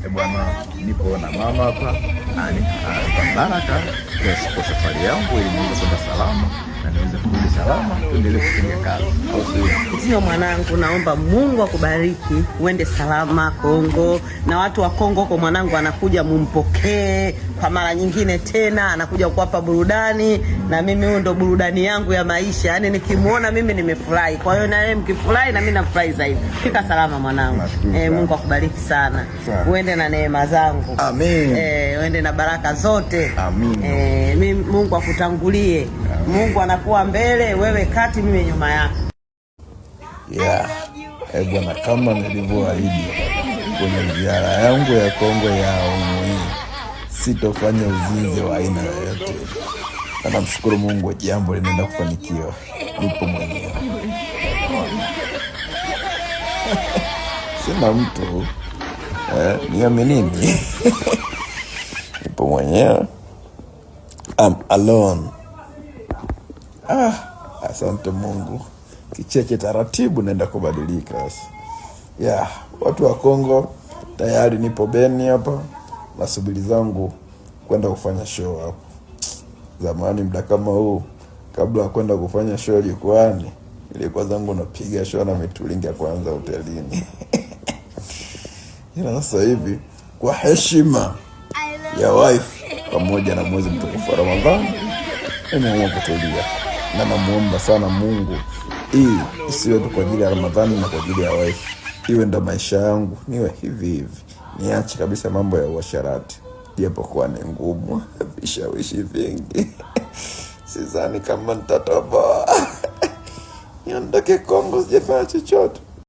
E bwana, nipo na mama hapa kwa baraka yes, kwa safari yangu ili niweze kwenda salama na niweze kurudi salama, tuendelee kupiga kazi, au sio? Ndio mwanangu, naomba Mungu akubariki, uende salama Kongo, na watu wa Kongo huko, mwanangu anakuja, mumpokee kwa mara nyingine tena, anakuja kuwapa burudani, na mimi huyu ndo burudani yangu ya maisha. Yaani nikimuona mimi nimefurahi, kwa hiyo na yeye mkifurahi, na mimi nafurahi zaidi. Fika salama mwanangu. Nashukuru sana. Mungu akubariki sana, Sana. uende na neema zangu. Amin. Uende na baraka zote. Amin. Mimi Mungu akutangulie. Mungu anakuwa mbele, wewe kati, mimi nyuma yako. Yeah. Eh bwana, kama nilivyoahidi kwenye ziara yangu ya Kongo ya awamu hii, sitofanya uzinzi wa aina yoyote, na namshukuru Mungu, jambo linaenda kufanikiwa. Nipo mwenyewe, sina mtu niaminini, nipo mwenyewe, I'm alone. Ah, asante Mungu, kicheche taratibu naenda kubadilika sasa. Yeah, watu wa Kongo tayari nipo Beni hapa nasubiri zangu kwenda kufanya show hapo. Zamani muda kama huu, kabla ya kwenda kufanya show jukwaani, ilikuwa zangu napiga show na mitulinga kwanza hotelini. Ila sasa hivi kwa heshima ya wife pamoja na mwezi mtukufu wa Ramadhani nimeamua kutulia, na namuomba sana Mungu hii isiwe tu kwa ajili ya Ramadhani na kwa ajili ya wife, iwe ndo maisha yangu, niwe hivi hivi, niache kabisa mambo ya uasherati, japokuwa ni ngumu, vishawishi vingi sidhani kama nitatoboa niondoke Kongo sijafanya chochote.